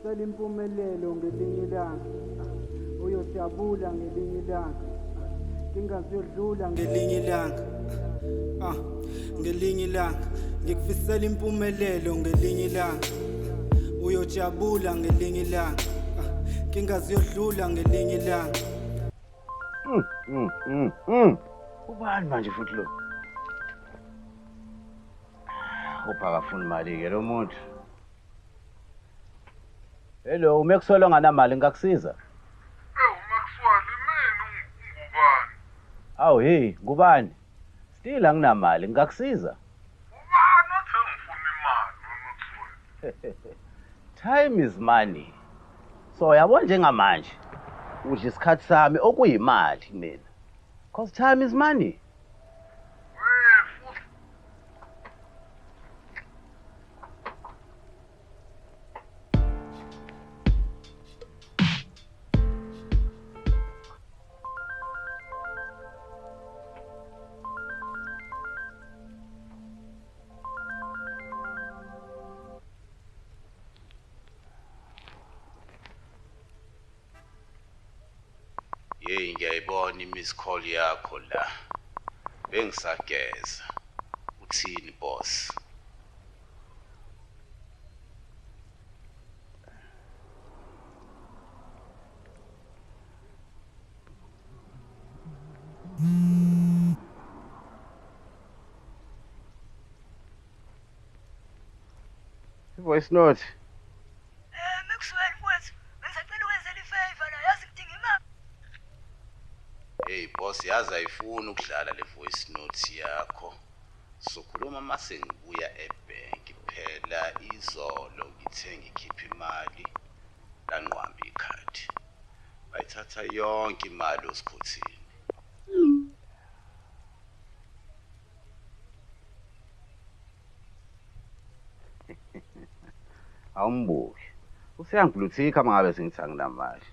Ngikufisela impumelelo ngelinye ilanga. Uyojabula ngelinye ilanga. Ngingaziyodlula ngelinye ilanga. Ah, ngelinye ilanga. Ngikufisela impumelelo ngelinye ilanga. Uyojabula ngelinye ilanga. Ah, ngingaziyodlula ngelinye ilanga. Ubani manje futhi lo? Hope akafuni mali-ke lo muntu. Hello, uMaxwell onganamali ngingakusiza? Ewu Maxwell, imini ungubani? Awu hey, ngubani? Still anginamali, ngingakusiza? Ubani othe ngifuna imali weMaxwell? Time is money. So yabo njengamanje udla isikhathi sami okuyimali kumina. Cause time is money. Weh futhi Yeyi ngiyayibona i-miss call yakho la. Bengisageza. Uthini boss? Voice note. Maxwell mfowethu, bengisacela ukwenzela ifavor la, yazi ngidinga imali. Hey boss, yazi ayifuni ukudlala le voice note yakho. Sokhuluma mase ngibuya ebhenki phela izolo ngithe ngikhipha imali lanqwamba ikhadi. Bayithatha yonke imali osikhothini. Awumbuki. Useyangibluthika uma ngabe sengithi anginamali.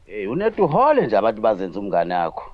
Hey, unetuhole nje abantu bazenza umngane wakho.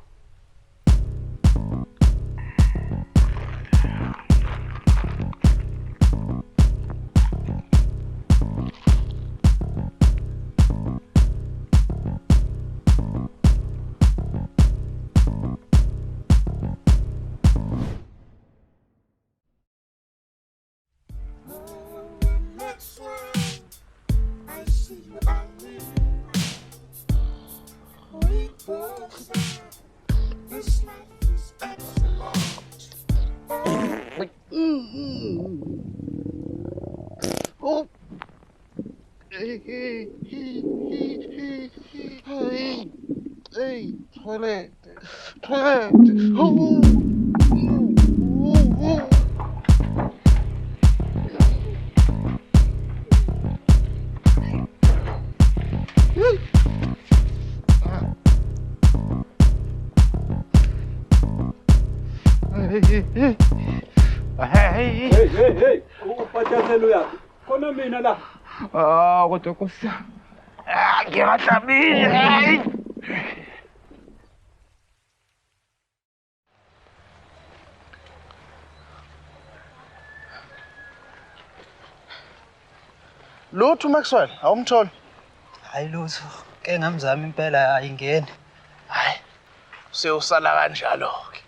Oh. Hey, hey, hey, hey, hey, hey, toilet, toilet. Oh, oh, oh, oh. Hey, hey, hey. Hey. Hey hey hey, uphathasela uyaphi? Khona mina la. Ah, kodwa Nkosi yami. Ah, ngingadlamini. Hayi. Lutho Maxwell, awumtholi. Hayi lutho, ke ngamzama impela ayingeni. Hayi. Sewusala kanjalo ke.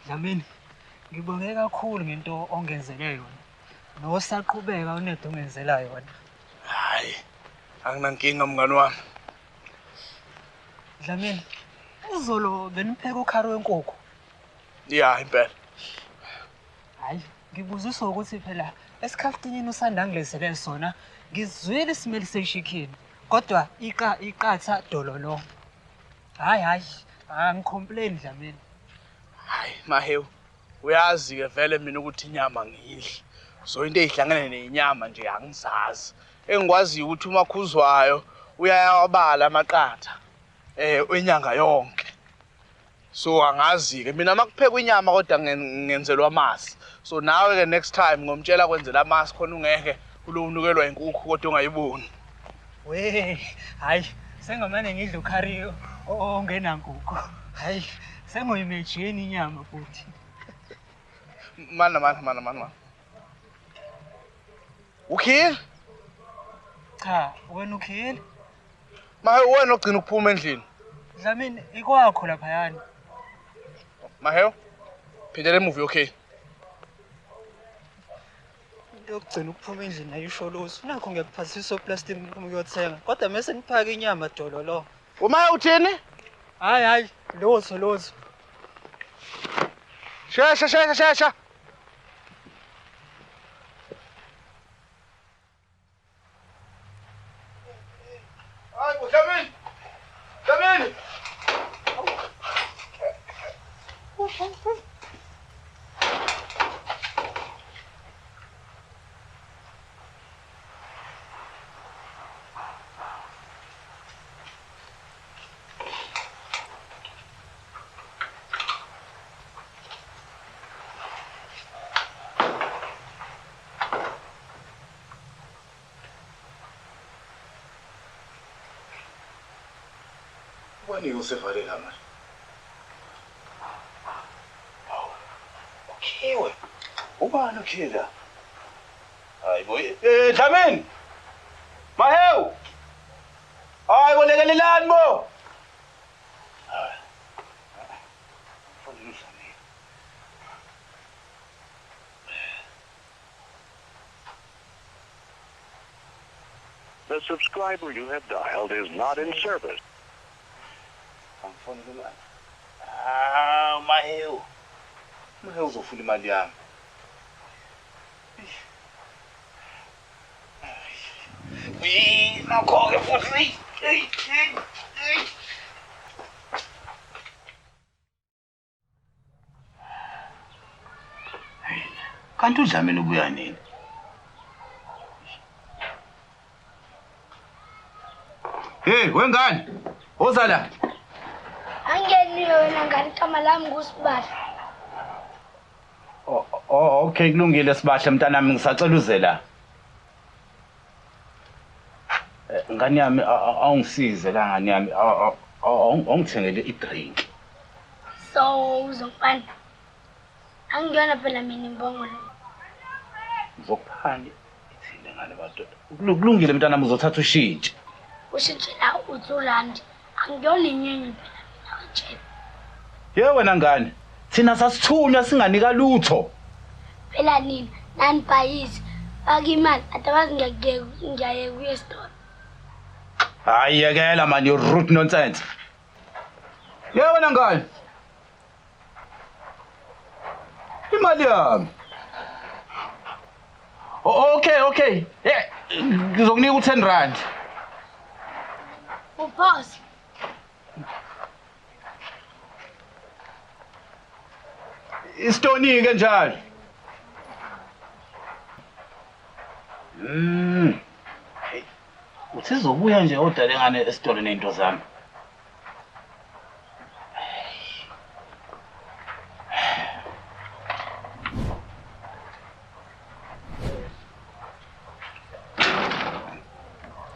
Dlamini, ngibonge kakhulu ngento ongenzele yona. Nosaqhubeka unede ongenzela yona. Hayi. Anginankinga mngani wami. Dlamini, uzolo benipheka ukhari wenkukhu. Ya, impela. Hayi, ngibuziswa ukuthi phela esikhaftinini usanda ngilezele sona, ngizwile isimeli seshikhini, kodwa iqa iqatha dololo. Hayi hayi, angicomplain Dlamini. Hayi, Mahewu. Uyazi ke vele mina ukuthi inyama ngiyidli. So into ezihlangene nenyama nje angizazi. Engikwaziyo ukuthi umakhuzwayo uyayabala amaqatha enyanga yonke. So angazi ke mina makuphekwa inyama kodwa ngenzelwa amasi. So nawe ke next time ngomtshela kwenzela amasi khona ungeke ulonukelwa inkukhu kodwa ungayiboni. We, hayi, sengamane ngidla ukhari ongenankukhu. Hayi, sengoyimejini inyama futhi. Mana mana mana mana. Ukhile? Cha, wena ukhile? Mahewu wena ogcina ukuphuma endlini. Dlamini ikwakho laphayana. Mahewu, phindela emuva okay. Into yokugcina ukuphuma endlini ayisho lutho. Nakho ngiyakuphathisa oplastiki ngiphume ukuyothenga. Kodwa mese niphaka inyama dololo. Umaye uthini? Hayi hayi, lutho lutho. Shesha shesha shesha. Hayi bo Dlamini. Dlamini. Ubani usevalela manje? Hawu. Ukhiwe. Ubani ukhiwe la? Hayi bo, Dlamini. Mahewu. Hayi bo lekelelani bo. Hayi. Mfondini uDlamini. The subscriber you have dialed is not in service. Angifonele imali. Ah, Mahewu. Mahewu uzofuna imali yami. Nakho-ke futhi. Kanti uDlamini ubuya nini? Hey, wengane. Woza la. Angeniwe wena ngane, igama lami nguSibahle. Oh, okay, kulungile Sibahle mntanami, ngisacela uze la. Ngane yami awungisize la ngane yami, awungithengele i-drink. So uzongipana. Angiyona phela mina imbongolo. Ngizokuphani ithini ngane madoda? Kulungile mntanami, uzothatha ushintshe. Ushintshe la uthi urandi. Angiyona inyenye phela mina wetshela. Ye wena ngane, thina sasithunywa singanika lutho. Phela nina nanibhayise faka imali adabazi ngiyayeka kuya esitolo. Hayi yekela man, you rude nonsense. Ye wena ngane. Imali yami. Okay, okay. Yeah, ngizokunika u10 rand. Uphosa. Isitoni ke njalo. Hey. Uthi izobuya nje odale ngane esitolo nezinto zami.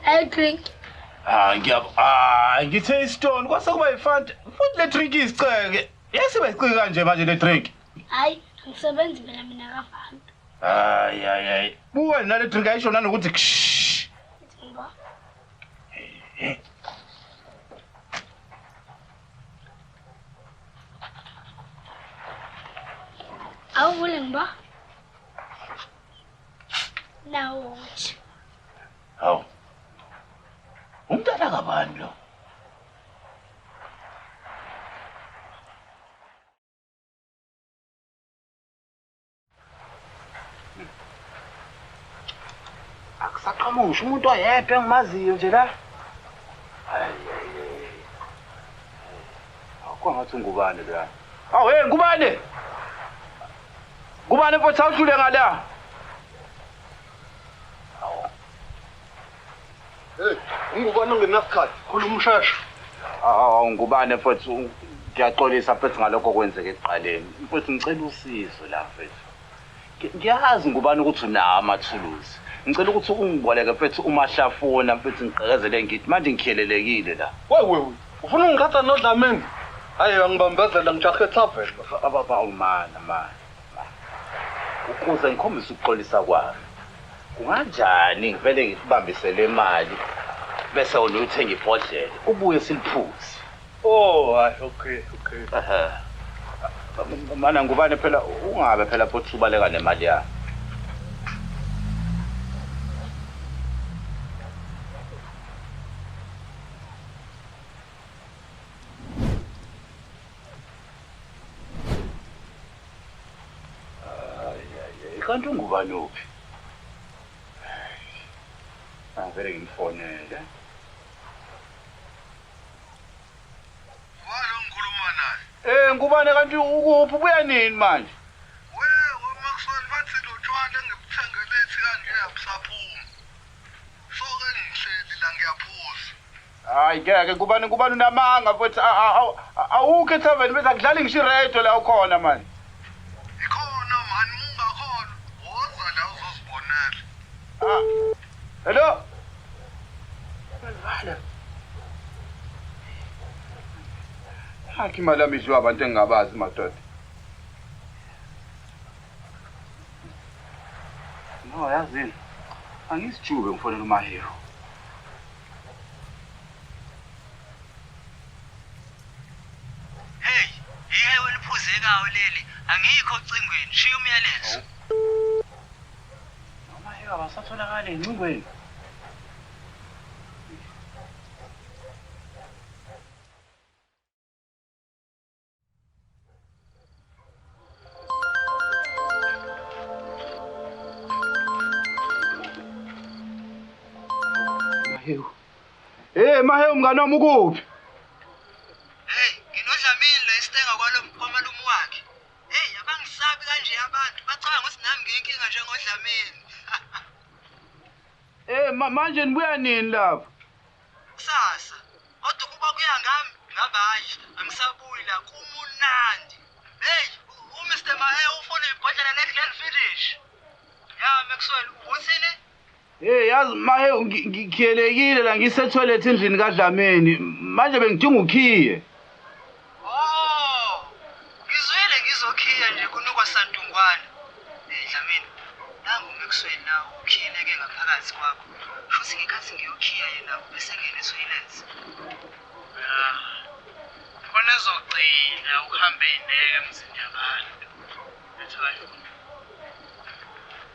I drink. Ah, ngithe isitoni kwase kuba yifanta. Futhi le drink isiceke. Yesibe isiceke kanje manje le drink. Hayi, angisebenzi phela mina kafanta. Hayi hayi hayi. Buka nale drink ayisho nanokuthi ksh. Awuvule ngiba. Nawo. Hawu. Umntana kabani lo? Akusaqhamushi umuntu oyedwa engimaziyo nje la. Hayi hayi. Akwangathi ungubani la. Awu hey ngubani? Ngubani mfowethu awudlule ngala? Hey, ungubani ongenasikhathi? Khuluma usheshe. Awu ngubani mfowethu, ngiyaxolisa mfowethu ngalokho kwenzeke ekuqaleni. Mfowethu ngicela usizo la mfowethu. Ngiyazi ngubani ukuthi unawo amathuluzi. Ngicela ukuthi ungiboleke mfowethu umahlafuna mfowethu ngigqekezele ngithi manje ngikhelelekile la. Wewe, ufuna ungikhatha noDlamini? Hayi angibambezela ngijahe ethaveni. Ababa umana mana. Ukuze ngikhombise ukuxolisa kwami. Kunganjani ngivele ngikubambisele imali bese wena uyothenga ibhodlela ubuye siliphuze. Oh, hayi, okay, okay. Ehhe. Mana Ngubane phela ungabe phela futhi ubaleka nemali yakho. Kanti ungubani uphi? Angivele ngimfonele. Ubani ongikhuluma naye? Ngubane kanti ukuphi, ubuya nini manje? We Maxwell, bathi lo tshwala engibuthengele ethi kanje abusaphumi. So ke ngihleli la ngiyaphuza. Hayi ngeke Ngubane, Ngubane unamanga mfethu, awukho ethaveni bese akudlali ngisho iradio la ukhona manje. Ikhona mani, mungakhona. Woza la uzozibonela. Hello? Vala. Hakhi imali yami idliwa abantu engingabazi madoda. No, yazini. Angisijube ngifonela uMahero. Hey, ihewe eliphuzekayo leli. Angikho ocingweni, shiya umyalezo. UMahero abasatholakali encingweni. Hey, Mahewu mngani wami ukuphi? Hey, nginoDlamini la isitenga kwamalume wakhe. Hey, abangisabi kanje abantu, bacabanga ukuthi nami ngiyinkinga njengoDlamini. Manje nibuya nini lapho? Kusasa. Kodwa kuba kuya ngami, ngabe hayi, angisabuyi la, kumunandi. Hey, uMr Mahewu ufuna ibhodlela le-Glenfiddich. Ya, Maxwell, uthini? Hey, yazi Mahewu ngikhiyelekile la ngise-toilet endlini kaDlamini. Manje bengidinga ukhiye. Oh, ngizwile ngizokhiya nje kunukwa santungwana. Hey Dlamini, nangu uMaxwell la ukhiyeleke ngaphakathi kwakho. Futhi ngenkathi ngiyokhiya yena bese ngene etoilet. Khona ezogcina ukuhambe ineke emzini yabantu. Letha bayifuna.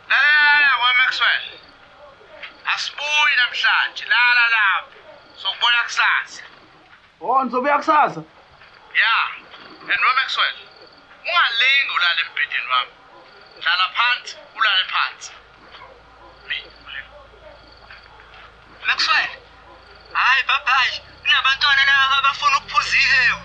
Lalela we Maxwell. Asibuyi namhlanje, lala lapho. Sokubona kusasa. Oh, nizobuya kusasa? Ya, and we Maxwell, ungalingi ulale embhedeni wami. Hlala phansi, ulale phansi. Maxwell, hayi bye bye. Kunabantwana laba abafuna ukuphuza ihewu.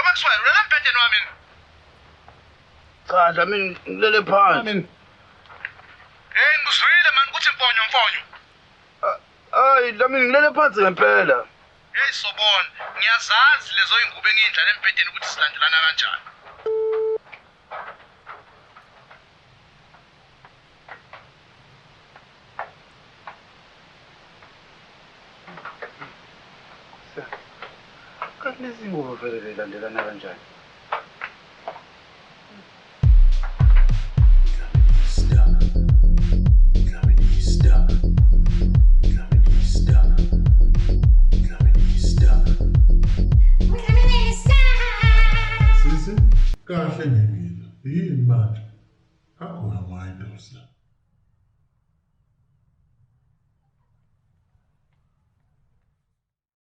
Maxwell, ulele embhedeni wami. Cha, Dlamini ngilele phansi. Hey, ngizwile mani ukuthi mfonyo mfonyo. Hayi, Dlamini ngilele phansi ngempela. Hey sobona, ngiyazazi lezo ingubo engiyindlala embhedeni ukuthi silandelana kanjani. Kanti lezi ngubo vele zilandelana kanjani? Sisi, kahle ngempilo. Yini manje? Akhona mayindoda.